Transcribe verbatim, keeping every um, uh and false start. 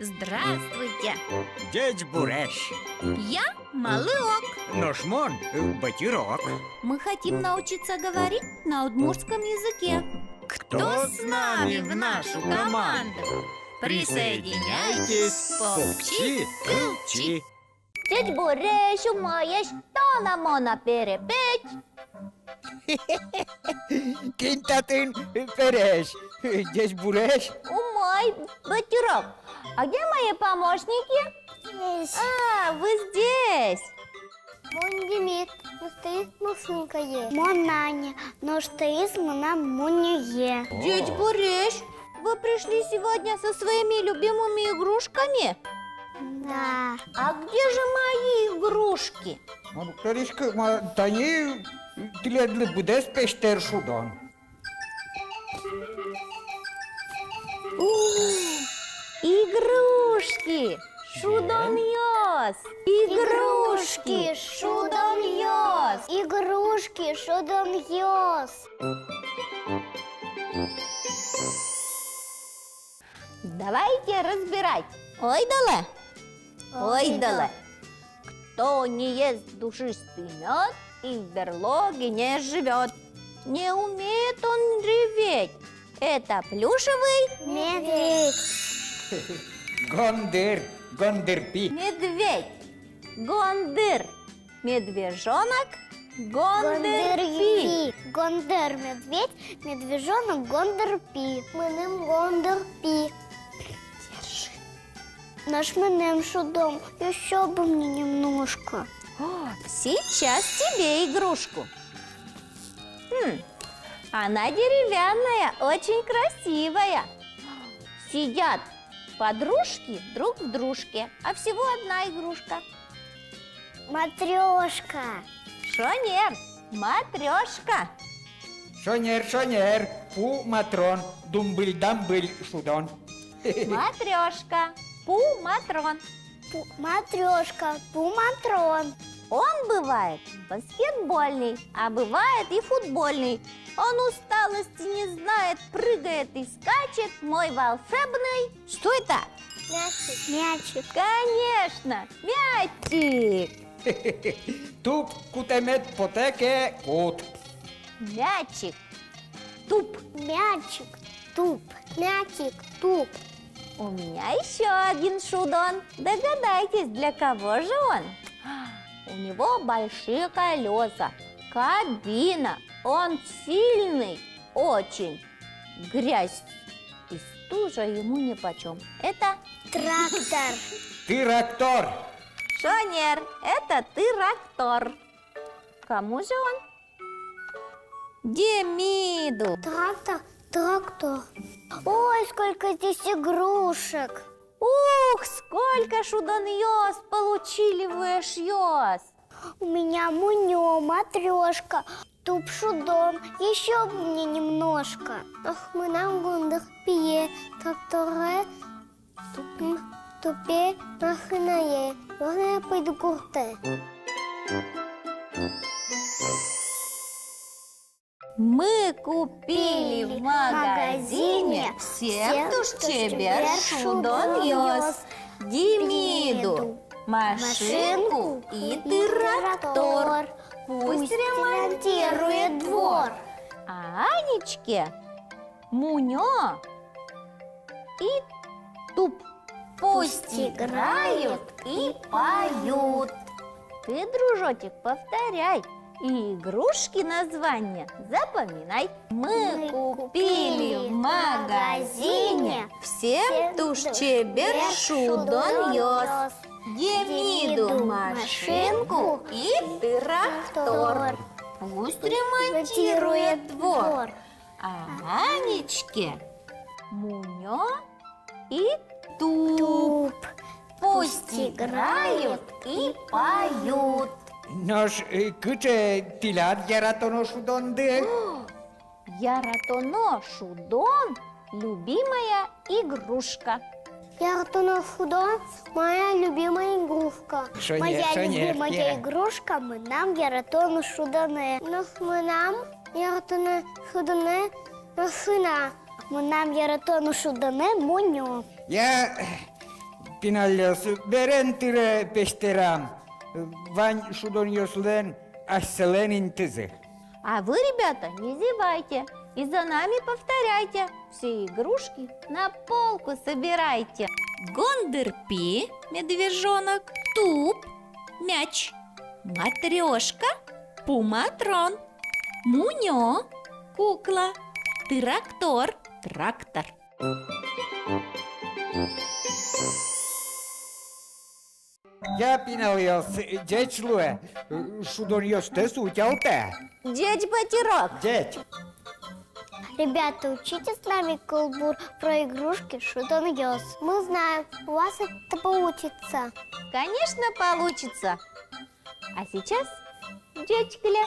Здравствуйте! Ӟечбуресь! Я Малыок. Нош мон, э, Батырок. Мы хотим научиться говорить на удмуртском языке. Кто с нами в нашу команду? Присоединяйтесь, покчи, кылчи. Ӟечбуресь, умоесь, тон-а мон-а перепеч? Кин татын пересь? Ӟечбуресь. Умой, Батырок. А где мои помощники? Здесь. А, вы здесь. Мон Демид, нош таиз Машенькае. Мон Аня, нош таиз мынам Мунёе. Ӟечбуресь, вы пришли сегодня со своими любимыми игрушками? Да. А где же мои игрушки? Мон уг тодӥськы, ма, тани тӥледлы быдэс песьтэр шудон. У, игрушки, шудонъёс! Игрушки, шудонъёс! Игрушки, шудонъёс! Давайте разбирать. Ойдолэ! Ойдолэ! Кто не ест душистый мёд и в берлоге не живёт. Не умеет он реветь. Это плюшевый медведь. Гондыр, гондыр пи. Медведь. Гондыр. Медвежонок. Гондыр пи. Гондыр медведь, медвежонок гондыр пи. Мыным гондыр пи. Держи. Нош мынам шудом, ещё бы мне немножко. О, сейчас тебе игрушку. Хм, она деревянная, очень красивая. Сидят подружки друг в дружке, а всего одна игрушка. Матрёшка. Шонер, матрёшка. Шонер, шонер, пу матрон, думбыль-дамбыль шудон. Матрёшка, пу матрон. Пу-, матрёшка, пу матрон. Он бывает баскетбольный, а бывает и футбольный. Он усталости не знает, прыгает и скачет, мой волшебный. Что это? Мячик. Мячик. Конечно, мячик. Туп кутэмед потэ ке, кут. Мячик. Туп. Мячик. Туп. Мячик. Туп. У меня ещё один шудон. Догадайтесь, для кого же он? У него большие колёса, кабина. Он сильный очень. Грязь и стужа ему нипочём. Это трактор. Трактор. Шонер, это трактор. Кому же он? Демиду. Трактор, трактор. Ой, сколько здесь игрушек. Ух, сколько шудонъёс получили вы, эшъёс. У меня Мунё, матрёшка, туп шудон, ещё бы мне немножко. Ох, мынам гондыр пие, тракторе, тупе, машинае, можно я пойду гуртэ? Мы купили в магазине всем туж чебер шудонъёс. Демиду машинку и трактор. Пусть ремонтирует двор. А Анечке Мунё и туп. Пусть играют и поют. Ты, дружочек, повторяй. И игрушки названия запоминай. Мы купили в магазине всем туж чебер шудонъёс. Демиду машинку и трактор. Пусть ремонтирует двор. А Анечке Мунё и туп. Пусть играют и поют. Нош, э, кыӵе тӥляд яратоно шудонды? Яратоно шудон — любимая игрушка. Яратоно шудон — моя любимая игрушка. Шонер, шонер, любимая игрушка — мынам яратоно шудонэ. Нош мынам яратоно шудонэ — машина. Мынам яратоно шудонэ — Мунё. Я, э, Пиналъёс, берен тыре пестерам. Вань шудонъёслэн асьсэлэн интызы. А вы, ребята, не зевайте и за нами повторяйте. Все игрушки на полку собирайте. Гондыр пи, медвежонок. Туп, мяч. Матрёшка, пуматрон. Мунё, кукла. Трактор, трактор. Я, пиналъёс, ӟеч луэ, шудонъёстэс утялтэ. Ӟеч, Батырок. Ӟеч. Ребята, учите с нами кылбур про игрушки, шудонъёс. Мы знаем, у вас это получится. Конечно, получится. А сейчас ӟечкылэ.